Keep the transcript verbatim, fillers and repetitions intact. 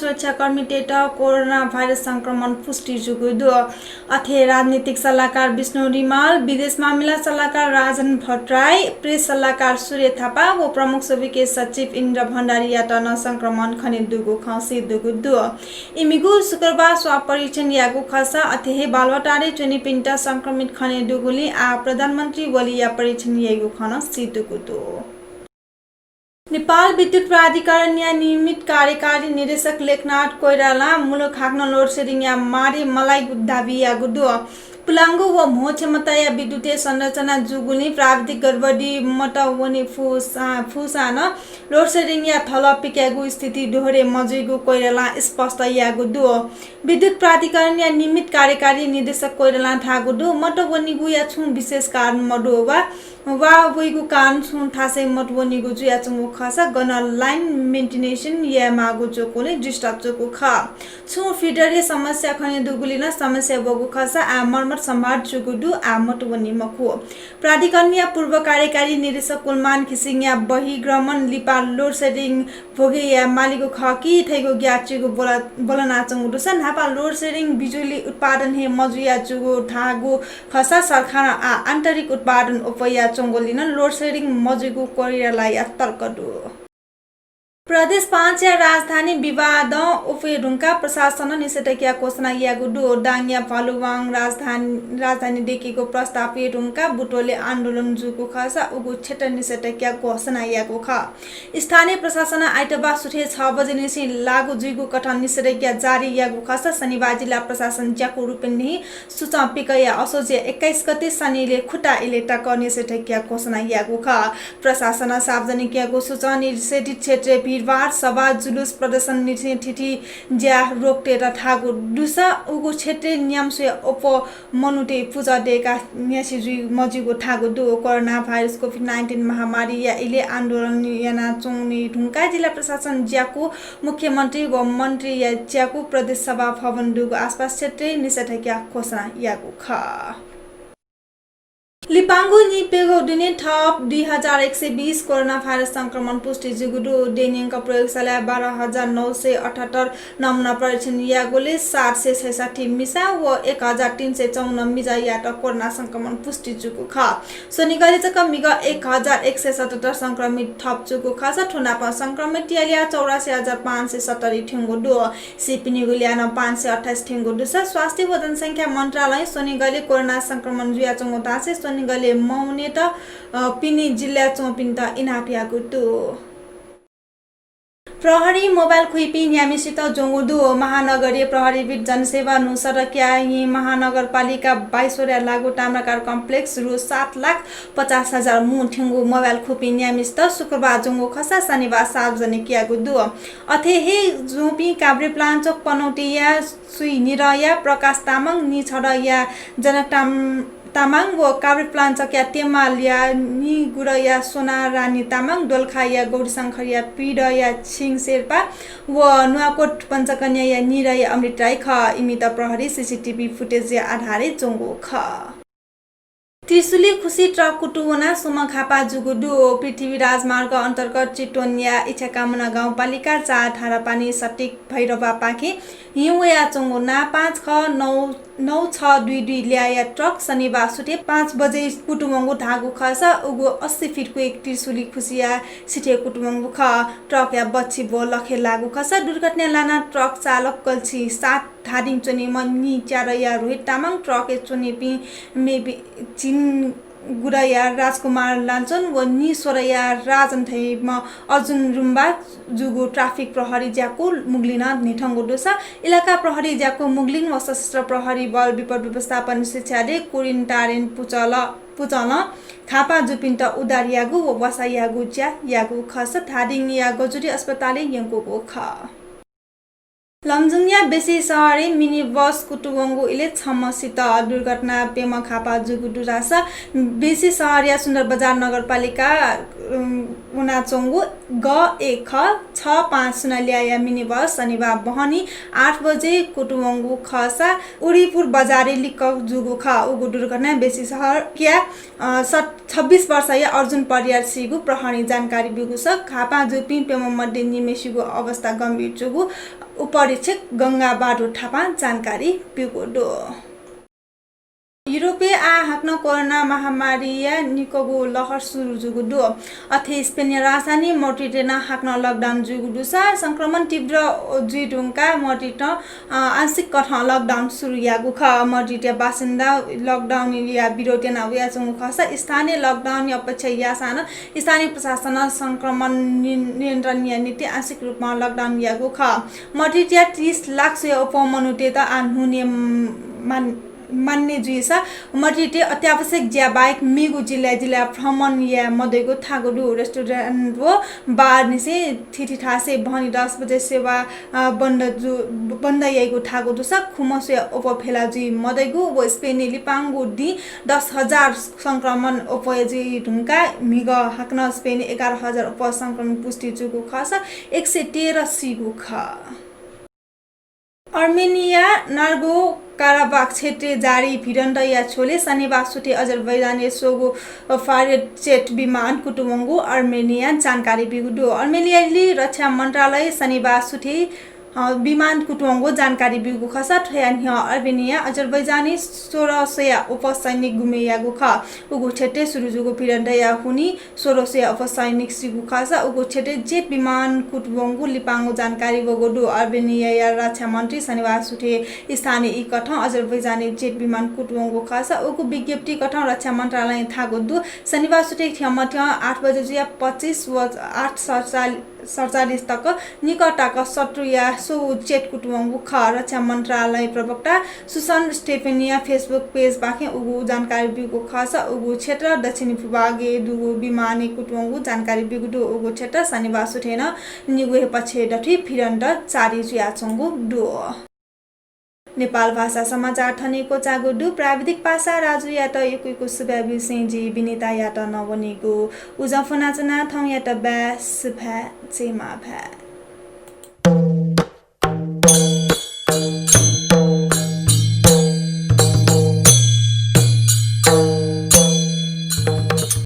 सुरक्षाकर्मीतय्‌त corona virus संक्रमण पुष्टि जूगु दु। अथे राजनीतिक सल्लाहकार विष्णु रिमाल, विदेश मामिला सल्लाहकार राजन भट्टराई, प्रेस सल्लाहकार सूर्य थापा व प्रमुख स्वविके सचिव इन्द्र भण्डारीयात नं संक्रमण खनेदुगु खँ सीदुगु दु। इमिगु शुक्रबार स्वाब परीक्षण याःगु खःसा अथे हे बालुवाटारय् च्वनीपिन्त संक्रमित खनेदुगुलिं आः प्रधानमन्त्री ओलीया परीक्षण याइगु खँ नं सीदुगु दु। नेपाल विद्युत प्राधिकरणया नियमित कार्यकारी निर्देशक लेखनाथ कोइरालां मुलुक हाकनं load shedding-या मारे मलाइगु दाबी याःगु दु। पुलांगु व म्हो क्षमताया विद्युतीय संरचना जूगुलिं प्राविधिक गडबडी मत वने फुसा-, फुसां नं load shedding-या थलः पिकायेगु स्थिति दोहोरे मजुइगु कोइरालां स्पष्ट याःगु दु। विद्युत प्राधिकरणया नियमित कार्यकारी निर्देशक कोइरालां धाःगु दु, मत वनीगुया छुं विशेष कारण मदु वा वा वइगु कारण छुं थासय् मत वनीगु जुयाच्वंगु खःसा गन line maintenance यायेमाःगु जूगुलिं disturb जूगु खः। छुं feeder-या समस्या खनेदुगुलिं नं समस्या वःगु खःसा आः मर्मत सम्भार जूगु दु, आः मत वनी मखु। प्राधिकरणया पूर्व कार्यकारी निर्देशक कुलमान घिसिङया बहिर्गमन लिपा load shedding भोगे याये मालीगु खः कि धइगु ग्याःचिगु ब्वल-, ब्वलनाच्वंगु दुसा न्हापा load shedding बिजुली उत्पादन हे मजुया जूगु धाःगु खःसा सरकारं आः आन्तरिक उत्पादन अप्वयाच्वंगुलिं नं load shedding मजुइगु कोइरालाया तर्क दु। प्रदेश पाँचया राजधानी विवादं अप्वये धुंकाः प्रशासनं निषेधाज्ञा घोषणा याःगु दु। दाङया भालुवाङ राजधानी, राजधानी दयेकेगु प्रस्ताव अप्वये धुंकाः बुटवलय् आन्दोलन जूगु खःसा उगु क्षेत्र निषेधाज्ञा घोषणा याःगु खः। स्थानीय प्रशासनं आइतबार सुथय् छ बजेनिसें लागू जुइगु कथं निषेधाज्ञा जारी याःगु खःसा शनिबार जिल्ला प्रशासन ज्याकू रूपय् नं सूचं पिकयाः असोजया एक्काइस गते शनिलय् खुता इलय् तक निषेधाज्ञा घोषणा याःगु खः। प्रशासनं सार्वजनिक याःगु सूचं निषेधित क्षेत्रय् भिडभाड, सभा, जुलुस, प्रदर्शन निषेधित ज्या रोक तयेत धाःगु दुसा उगु क्षेत्रय् न्याम्ह स्वयाः अप्वः मनूतय् पुजा दयेकाः न्यासि जुइ मजुइगु धाःगु दु। कोरोना भाइरस COVID nineteen महामारीया इलय् आन्दोलन यानाच्वने धुंकाः जिल्ला प्रशासन ज्याकू, मुख्यमन्त्री व मन्त्रीया ज्याकू प्रदेश सभा भवन दुगु आसपास क्षेत्रय् निषेधाज्ञा घोषणा याःगु खः। लिपांगु नीप्यघौ दुने थप दुई हजार एक सय बीस कोरोना भाइरस संक्रमण पुष्टि जूगु दु। देय्‌न्यंक प्रयोगशालाय् बाह्र हजार नौ सय अठहत्तर नमुना परीक्षण याःगुलिं सात सय छैसट्ठी मिसा व एक हजार तीन सय चौवन्न मिजायात कोरोना संक्रमण पुष्टि जूगु खः। स्वनिगलय् जक म्हिगः एक हजार एक सय सतहत्तर संक्रमित थप जूगु खःसा थ्व नाप संक्रमितया ल्याः चौरासी हजार पाँच सय सत्तरी थ्यंगु दु। सीपिनिगु ल्याः नं पाँच सय अट्ठाइस थ्यंगु दुसा स्वास्थ्य व जनसंख्या मन्त्रालयं स्वनिगलय् कोरोना संक्रमण जुयाच्वंगु धासें स्वनिगलय् मवनेत, अ, पिने जिल्लाय् च्वंपिन्त इनाप याःगु दु। प्रहरीं मोबाइल खुइपिं न्याम्हसित ज्वंगु दु। महानगरीय प्रहरीभित जनसेवा न्हू सडकया येँ महानगरपालिका बाइस वडाय् लागू ताम्राकार कम्प्लेक्स रु सात लाख पचास हजार मू थ्यंगु मोबाइल खुपिं न्याम्हसित शुक्रबार ज्वंगु खःसा शनिबार सार्वजनिक याःगु दु। अथे हे ज्वंपिं काभ्रेपलाञ्चोक पनौतीया सुइनिदँया प्रकाश तामाङ, निछदँया जनक ताम-, तामाङ व काभ्रेपलाञ्चोकया तेमालया निगुदँया सोना रानी तामाङ, दोलखाया गौरीशंखरया पीदँया छिङ शेर्पा व नुवाकोट पञ्चकन्याया निदँया अमृत राई खः। इमित प्रहरीं CCTV footage-या आधारय् ज्वंगु खः। त्रिशुली खुसि ट्रक कुतुं वनाः स्वम्ह घाःपाः जूगु दु। पृथ्वी राजमार्ग अन्तर्गत चितवनया इच्छाकामना गाउँपालिका चार धारापानी सटिक भैरवापाखें हिं वयाच्वंगु ना पाँच ख नौ, नौ छ दुई दुई ल्याःया ट्रक शनिबार सुथय् पाँच बजे कुतुं वंगु धाःगु खःसा उगु अस्सी फिटको एक त्रिशुली खुसिया सिथय् कुतुं वंगु खः। ट्रकया बच्छि ब्व लखे लाःगु खःसा दुर्घटना लानाः ट्रक चालक गल्छी सात धादिङ च्वनीम्ह नीच्यादँया रोहित तामाङ, ट्रकय् च्वनीपिं मेपिं झिंगुदँया राजकुमार लालचन व नीस्वदँया राजन धाइम्ह अर्जुन रुम्बा जूगु ट्राफिक प्रहरी ज्याकू मुगलिनं न्ह्यथंगु दुसा इलाका प्रहरी ज्याकू मुगलिन व सशस्त्र प्रहरी बल विपद व्यवस्थापन शिक्षालय कुरिन तारेन पुचल, पुचलं घाःपाः जूपिन्त उद्धार याःगु व वासः याःगु ज्या याःगु खःसा धादिङया गजुरी अस्पतालय् यंकूगु खः। लमजुङया बेसी सहरय् मिनी बस कुतुं वंगु इलय् छम्ह सित। दुर्घटनाय् प्यम्ह घाःपाः जूगु दुसा बेसी सहरया सुन्दरबजार नगरपालिका, उम्, वनाच्वंगु ग एक ख छ पाँच शून्य ल्याःया मिनी बस शनिबाः बहनी आठ बजे कुतुवंगु खःसा उदयपुर बजारय् लिक्क जूगु खः। उगु दुर्घटनाय् बेसी शहरया, अ, स-, छब्बीस वर्षया अर्जुन परियार सीगु प्रहरीं जानकारी ब्यूगु स। घाःपाः जूपिं प्यम्ह मध्ये निम्हेसिगु अवस्था गम्भीर जूगु उपरीक्षक गंगा बहादुर थापां जानकारी ब्यूगु दु। युरोपय् आः हाकनं कोरोना महामारीया निक्वःगु लहर सुरु जूगु दु। अथे स्पेनया राजधानी मड्रिडय् नं हाकनं lockdown जूगु दुसा संक्रमण तीव्र जुइ धुंकाः मड्रिडं, अ, आंशिक कथं lockdown सुरु याःगु खः। मड्रिडया बासिन्दा lockdown या विरोध याना वयाच्वंगु खःसा स्थानीय lockdown अपेक्षा याःसां नं स्थानीय प्रशासनं संक्रमण नि-, नियन्त्रणया निंतिं आंशिक रूपमा lockdown याःगु खः। मड्रिडया तीस लाख स्वयाः अप्वः मनूतय्त आः न्हूने मान-, मान्य जुइसा मड्रिडय् अत्यावश्यक ज्या बाहेक मेगु जिल्ला जिल्ला भ्रमण याये मदइगु धाःगु दु। रेस्टुरेन्ट व बार निसें थीथी थासय् बहनी दस बजे सेवा, अ, बन्द जु-, बन्द याइगु धाःगु दुसा खुम्ह स्वयाः अप्वः भेला जुइ मदइगु व स्पेनय् लिपांगु दिं दस हजार संक्रमण अप्वः जुइ धुंकाः म्हिगः हाकनं स्पेनय् एघार हजार अप्वः संक्रमण पुष्टि जूगु खःसा एक सय तेह्र सीगु खः। अर्मेनियाया नागोर्नो-काराबाख क्षेत्रय् जारी भिडन्तया झ्वलय् शनिबाः सुथय् अजरबैजानय् स्वःगु fighter jet विमान कुतुवंगु अर्मेनियां जानकारी ब्यूगु दु। अर्मेनियाली रक्षा मन्त्रालयं शनिबाः सुथय्, अ, विमान कुतुवंगु जानकारी ब्यूगु खःसा थ्वया न्ह्यः अर्मेनियां अजरबैजानय् सोह्र सयया अप्वः सैनिक गुमे याःगु खः। उगु क्षेत्रय् सुरु जूगु भिडन्तया हुनिं सोह्र सयया अप्वः सैनिक सीगु खःसा उगु क्षेत्रय् jet विमान कुतुवंगु लिपांगु जानकारी वःगु दु। अर्मेनियाया रक्षा मन्त्रीं शनिबाः सुथय् स्थानीय ई कथं अजरबैजानय् jet विमान कुतुवंगु खःसा उगु विज्ञप्ति कथं रक्षा मन्त्रालयं धाःगु दु। शनिबाः सुथय् थ्यंमथ्यं आठ बजे जुयाः पच्चिस व आठ सडचालिस सडचालिस तक निकः तक शत्रुया स्वःगु jet कुतुवंगु खः। रक्षा मन्त्रालय प्रवक्ता सुसन स्टेफेनया Facebook पेजपाखें उगु जानकारी ब्यूगु खःसा उगु क्षेत्र दक्षिणी भूभागय् दुगु विमानय् कुतुवंगु जानकारी ब्यूगु दु। उगु क्षेत्र शनिबाः सुथय् नं निगू हे पक्षय् दथुइ भिडन्त जारी जुयाच्वंगु दु। नेपाल भाषा समाचार थन हे क्वचाःगु दु। प्राविधिक पासा राजुयात यक्व यक्व सुभाय् बिसें जि विनितायात नं वनेगु उजं फ्वनाच्वना। थौंयात बाय्, सुभाय्, जय मांभाय्।